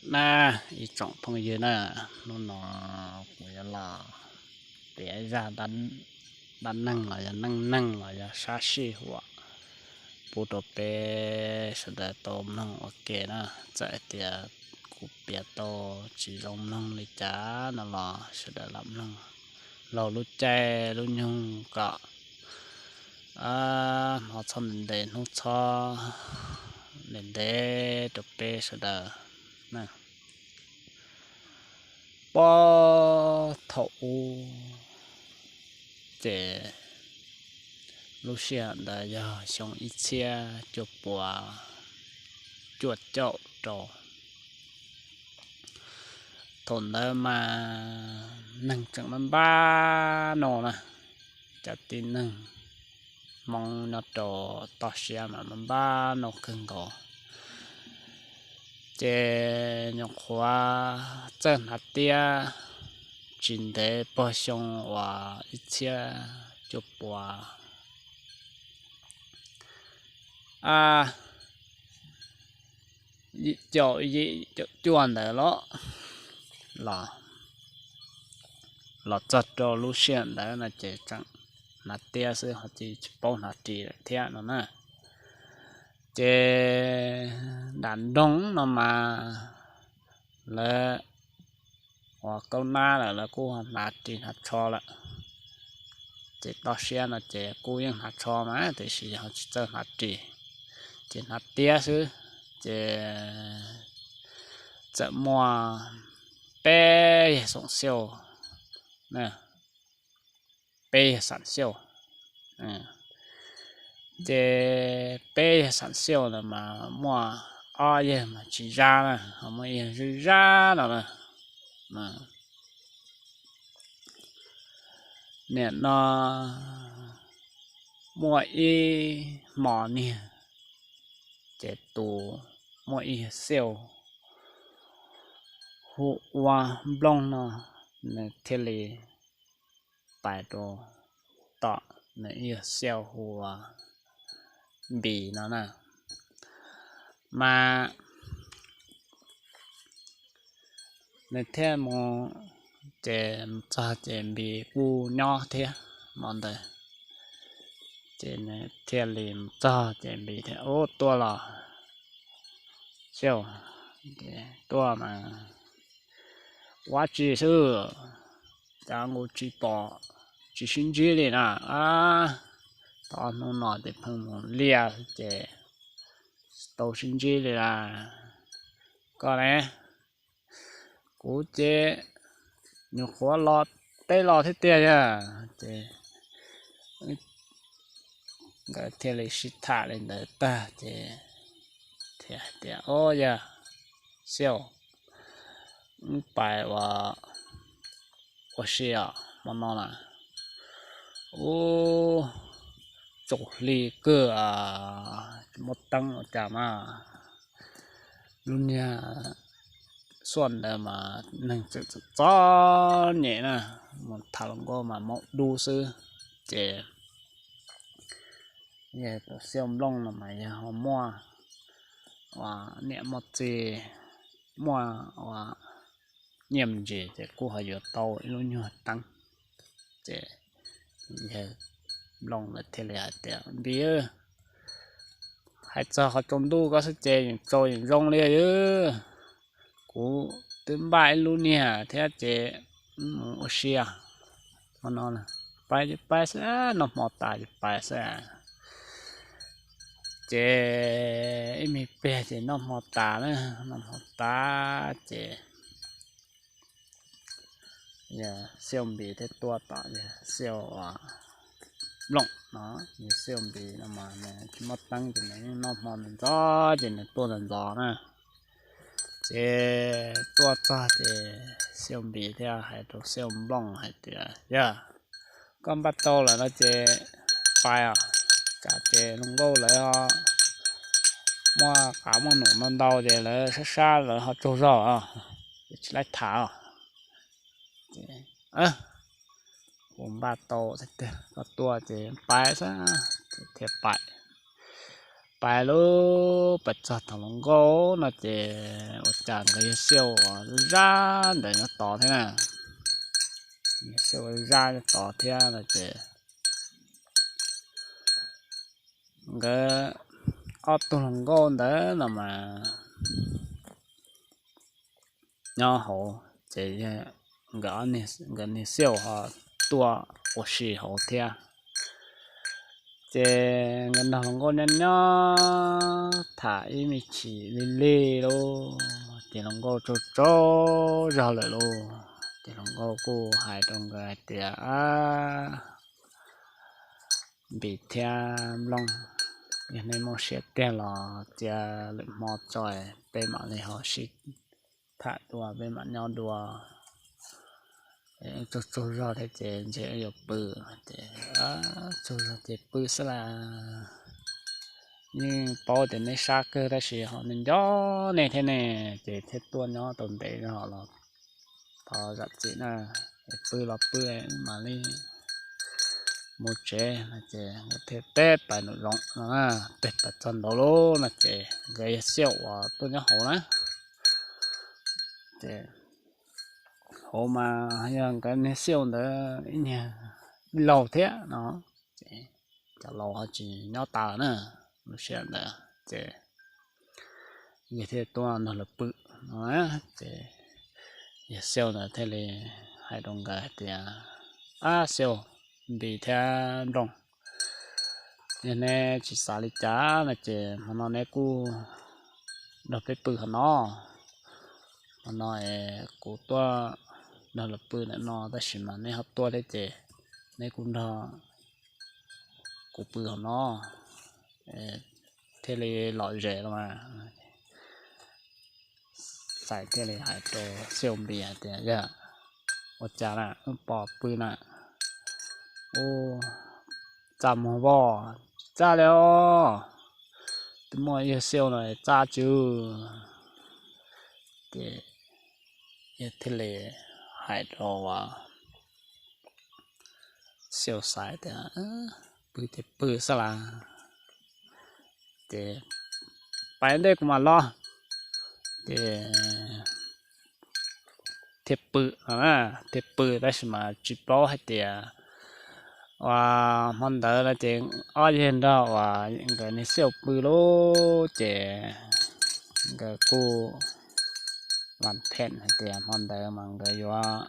Na, ib tsoom phooj ywg na, hnub no kuv yuav los piav zaj dab neeg los yog neej neeg los yog sab sij huam pub rau peb sawv daws tau mloog ua ke na. Txawm hais tias kuv piav tau tsis zoo mloog li cas no los sawv daws lam mloog laug lub caij lub nyoog kom hmo txhob ntev ntev, hnub txhob ntev ntev rau peb sawv daws. Puag thaum ub ces lub sij hawm ntawd yog xyoo ib txhiab cuaj puas cuaj caum rau. Thaum ntawd mas neeg tseem npab no na, cov tib neeg Hmoob nyob rau toj siab mas npab no kawg nkaus. Ces nyuam qhuav txawj hnav tiab tsis ntev puag xyoo uas ib txhiab cuaj puas caum yim caum cuaj ntawd los, los txog rau lub sij hawm ntawd no ces tseem hnav tiab xwb ho tsis paub hnav ris lawm thiab no na. Ces nram nroog no mas lawv ua kaub nab lawm lawv kuj hnav ris hnav tsho lawm. Ces toj siab no ces kuj yeej hnav tsho mas tiam sis ho tsis txawj hnav ris, ces hnav tiab xwb. Ces txawm muaj peb yawg xam xiauj, peb yawg xam xiauj. Ces peb yawg xam xiauj no mas muaj ob yawg mas tsis zab na, ho muaj ib yawg zab zab no na. Nim no muaj ib hmo niag, ces tus muaj ib yawg xiauj hu ua Nplooj no, nws thiaj li pais rau tom nws ib yawg xiauj hu ua Npis no na. Mas nws thiaj mus, ces mus txog ces Npis kuj nyob thiab hmo ntawd. Ces nws thiaj li mus txog ces Npis thiaj, Ub, tuaj los xiauj? Tuaj mas ua tsi xwb, cas kuv tsis pom tsis sib ntsib li na? Tau hnub no ces pheej mus liaj xwb ces tsis tau sib ntsib li las. Koj ne? Kuv ces nyuam qhuav los teb los thiab tiag yog. Ces nkawd thiaj li sib tham li ntawd tag ces thiaj hais tias, Ob, yawg xiauj, wb pais ua, ua si os, hmo no na. Ub, tsaus hli kawg, tsis muaj teeb ua cas mas. Lub niag xuaj ntawd mas neeg tseem txom txom nyem na, mus tham hluas nkauj mas maum dub xwb. Ces yawg tus xiauj Nplooj no mas yawg ho muaj ua niam muaj txiv, muaj ua nyiaj me ntsis ces kuj ho yuav tau ib lub nyuag teeb. Ces yawg Nplooj lawv thiaj li hais tias, Npis, hais txog qhov tsaus ntuj koj xwb ces yeej tsaus yeej zoo li os. Kuv twb npaj ib lub niag thiab ces mus ua si os. Hmo no pais ces pais xwb, noj hmo tas ces pais xwb. Ces ib me pliag ces noj hmo tas na, noj hmo tas ces yawg xiauj Npis thiaj tuaj tom yawg xiauj Nplooj no. Yawg xiauj Npis no mas nws tsis muaj teeb ces nws yeej noj hmo ntxov ces nws tuaj ntxov ntxov na. Ces tuaj txog ces xiauj Npis thiaj hais rau xiauj Nplooj hais tias, Yawg, koj npaj tau lawm no ces pais os, tsam ces hluas nkauj lawv muaj qav muaj num ntau ntau ces lawv sab sab lawv ho tsaug zog os, tsis laib tham os. Kuv npaj tau tiag tiag, koj tuaj ces pais xwb. Thiaj pais. pais lub pais txog tom hluas nkauj no ces ua cas nkawd yawg Xiauj uas zaj ntawd nyob tod thiab na. Yawg Xiauj zaj nyob tod thiab no ces nkawd ob tug hluas nkauj ntawd no mas nyob hauv ces nkawd niag Xiauj ho tuaj ua si hauv thiab. Ces nkawd nrog hluas nkauj nyob nyob tham ib me chim lig lig lauj, ces hluas nkauj tsaug tsaug zog lawm lauj. Ces hluas nkauj kuj hais rau nkawd hais tias, Npis thiab Nplooj, yog nej muaj siab tiag los cia lwm hmo tso peb mam li ho sib tham dua, peb mam nyob dua. Tsaug tsaug zog thiab ces ntshe yuav pw. Ces tsaug zog ces pw xwb las. Yeej paub tias neb sab kawg tab sis ho nco nej thiab ne, ces thiaj tuaj nyob tau ntev zog los thov zam txim na. Es pw los pw, mam li mus tsev no ces nkawd thiaj teb pais nraum zoov no, teb pais txog nraud lawm no ces nkawd yawg Xiauj uas tuaj nyob hauv na. Ces hauv mas yog nkawd niag Xiauj ntawd ib niag laus thiab no, ces cov laus ho tsis nyob tas na, lub sij hawm ntawd ces yawg thiaj tuaj nrog lawv pw no. Ces yawg Xiauj ntawd thiaj li hais rau nkawd hais tias, Ab Xiauj, Npis thiab Nplooj, yog neb tsis xav li cas no ces hmo no neb kuj nrog peb pw qhov no. Qhov no es kuv tuaj nrog lawv pw ntawm no tab sis mas neb ho tuaj thiab ces neb kuj nrog kuv pw qhov no, thiaj li lom zem los mas. Xais thiaj li hais rau Xiauj Npis hais tias, Yog ua cas na, wb pom pw na, ub, txaj muag voj, tsis txaj li os, twb muaj yawg Xiauj no txaj tsw. Ces yawg thiaj li hais rau Xiauj Xais tias, Pw ces pw xwb las, ces pais ntej kuv mam los. Ces thiaj pw, thiaj pw tab sis mas tsis paub hais tias uas hmo ntawd no ces ob yawg nrog uas nkawd niag Xiauj pw lauj, ces nkawd kuj vam phem hais tias hmo ntawd mas nkawd yuav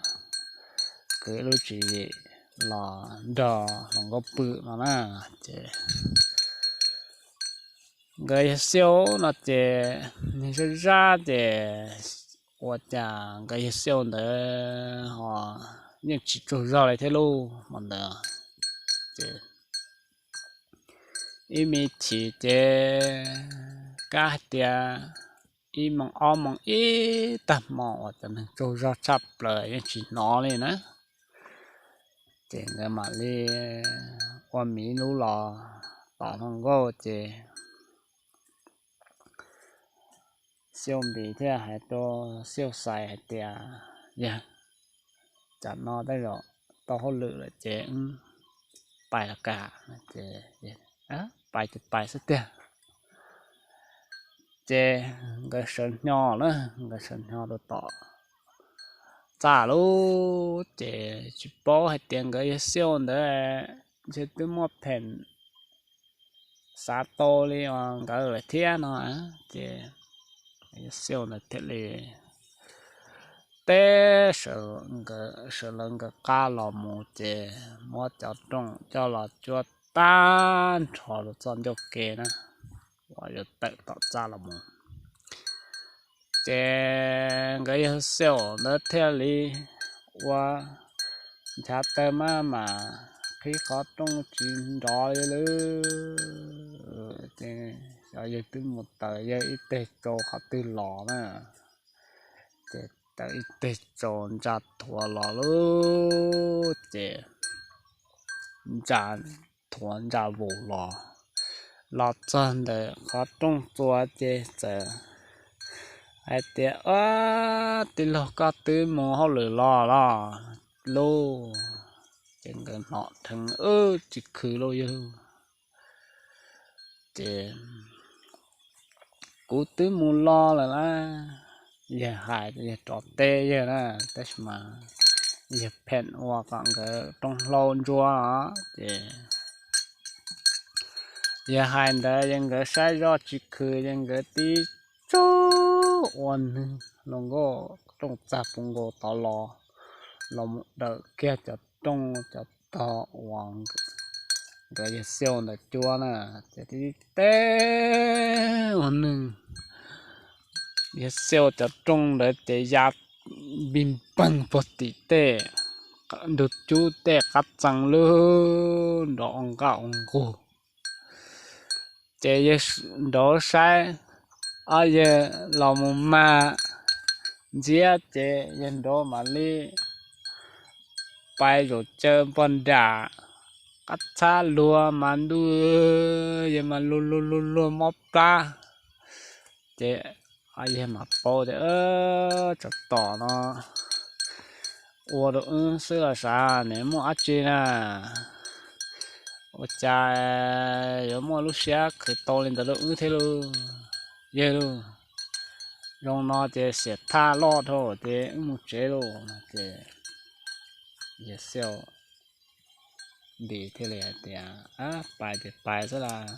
kwv lub tswv yim los nrog hluas nkauj pw no na. Ces nkawd yawg Xiauj no ces niag zaj zaj ces ua cas nkawd yawg Xiauj ntawd ho yeej tsis tsaug zog li thiab lauj hmo ntawd. Ces ib me chim ces kab hais tias ib moos ob moos ib tag hmo uas cov neeg tsaug zog tshaj plaws yeej tsis hnov li na. Ces nkawd mam li ua miv lub los tom hluas nkauj ces Xiauj Npis thiaj hais rau Xiauj Xais hais tias, Yog tam no tej zaum tau hauj lwm lawm ces wb pais los kag. Ces pais ces pais xwb tiag. Ces nkawd sawv hnyo na, nkawd sawv hnyo rau tom txaj lub, ces tsis paub hais tias nkawd yawg Xiauj ntawd ntshe twb muaj pheem xav tau li uas nkawd lawm thiab no. Ces yawg Xiauj ntawd thiaj li teb sawv lawv nkawd qab los mus ces muab cov rooj coj los cuab tag nrho rau txoj ncauj ke na, uas yuav tawm tom txaj los mus. Ces nkawd yawg Xiauj ntawd thiaj li ua nchav taw maj mam qhib qhov rooj tsis nrov li lawm. Xyov yawg twb mus taws yawg ib teg tsau qhov twg los na, ces taws ib teg tsau ntsa thuav los lawm ces ntsa thuav ntsa vus los, los txog ntawm qhov rooj txua ces txawm hais tias, Tij laug, koj twb mus hauj lwm los los lauj? Ces nkawd hnov dheev, Tsis khwv lauj yawg. Ces kuv twb mus los lawm na. Yawg hais, yawg rov teb yawg na, tab sis mas yawg pheej ua kom nkawd rooj hlau ntsuab os. Ces yawg hais ntawd ces nkawd saib zoj tsis khwm ces nkawd tib tsuj ua nws hluas nkauj rooj txag puv nkaus tod los, los mus dawm kiag cov rooj cov tog uas nkawd yawg Xiau ntawd cuab na, ces tib teb ua nws. Yawg Xiau cov rooj ntawd ces ya npig npeeg puag tim tej, ntug cub tej qab txee lug nrov ua nqaj ua nqug. Ces yawg nrov saib, ob yawg los mus mag ntxiab ces yawg nrov mam li pais zaum caw npog nram qab txhab luag mas ntuj, yawg mas luag luag luag luag mob plab. Ces yawg mam paub tias tsov tom no ua rau wb xwb los sav, nws muaj dab tsi na. Ua cas yuav muaj lub siab khwv tau li ntawd rau wb thiab lauj yawg lauj. Zoo no ces xiam thaj loj dhau ces wb mus tsev lauj. Ces yawg Xiau ntim thiaj li hais tias, pais ces pais xwb las,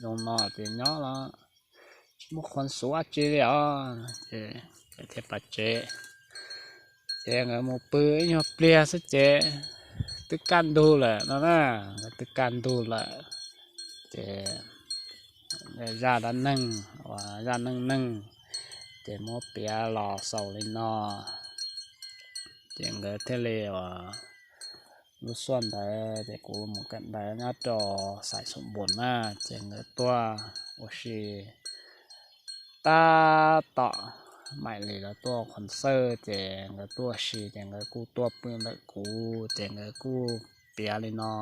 zoo no ces nyob los tsis muaj qhuav xub dab tsi li os. Ces thiaj pais tsev. Ces nkawd mus pw ib nyuag pliag xwb ces twb kaj ntug lawm no na, nkawd twb kaj ntug lawm. Ces zaj dab neeg uas zaj neej neeg ces muab piav los xaus li no. Ces nkawd thiaj li uas lub suaj ntawd ces kuv mus kawm ntawv nyob rau Xais Xum Npum na, ces nkawd tuaj ua si tab tom Maim Lis los tuaj Khuam Xawj ces nkawd tuaj ua si ces nkawd kuj tuaj pw ntawm kuv ces nkawd kuj piav li no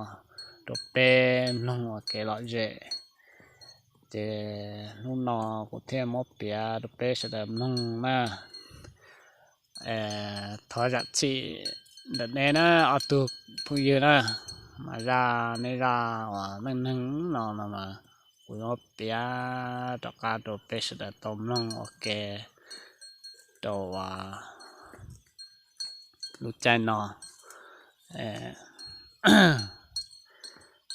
rau peb mloog ua kev lom zem. Ces hnub no kuv thiaj muab piav rau peb sawv daws mloog na. Thov zam txim ntawm nej na ob tug phooj ywg na, mas zaj nej zaj uas neej neeg no no mas kuv yuav piav rov qab rau peb sawv daws tau mloog ua ke rau lub caij no.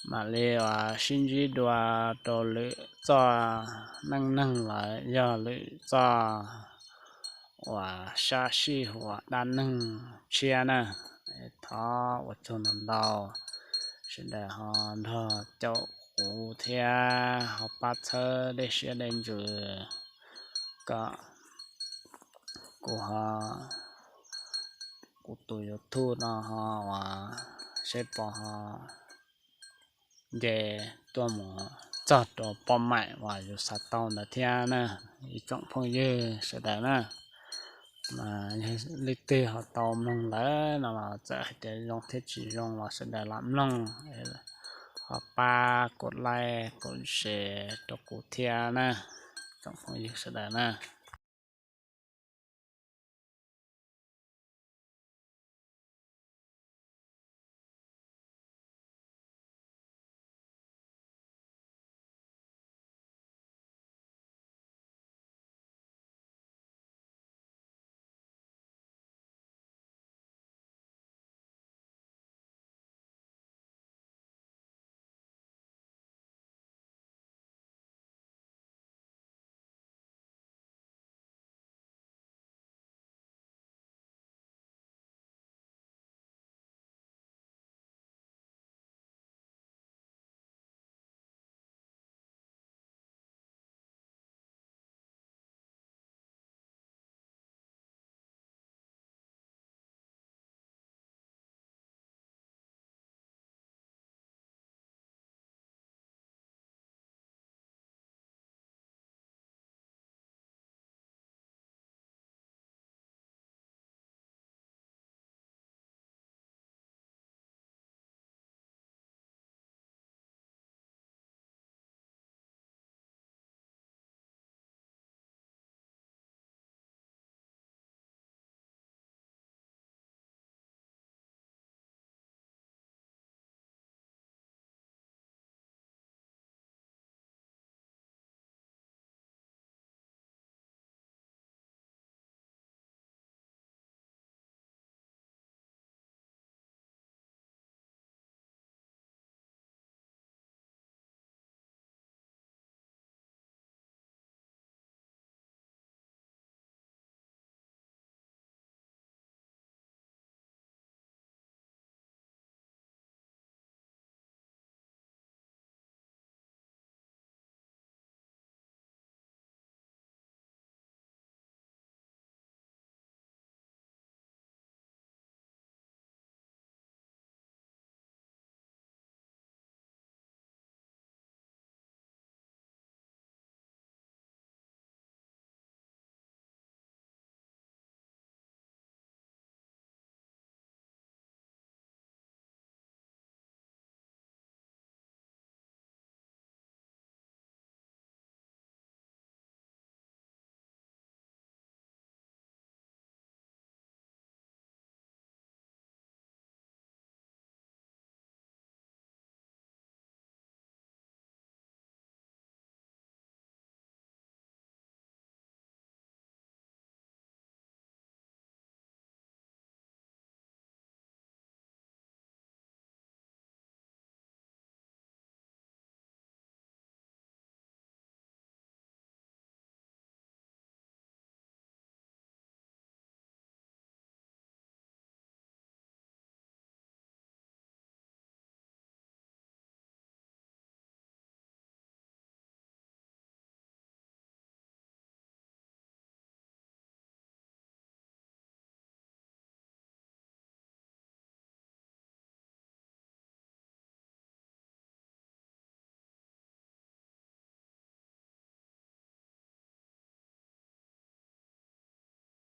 Mam li uas sib ntsib dua rau lwm txoj neej neeg los yog lwm txoj uas sab sij huam dab neeg tshiab na. Thov ua tsaug ntau ntau, sawv daws ho nrog caum kuv thiab ho pab txhawb dej siab dej ntsws kom kuv ho, kuv tus YouTube no ho uas seb puas ho nce tuaj mus txog rau poj maim uas yus xav tau ntawd thiab na, ib tsoom phooj ywg sawv daws na. Mas yog leej twg ho tau mloog lawm no los txawm hais tias zoo thiab tsis zoo los sawv daws lam mloog, ho pab kom like kom share rau kuv thiab na, tsoom phooj ywg sawv daws na.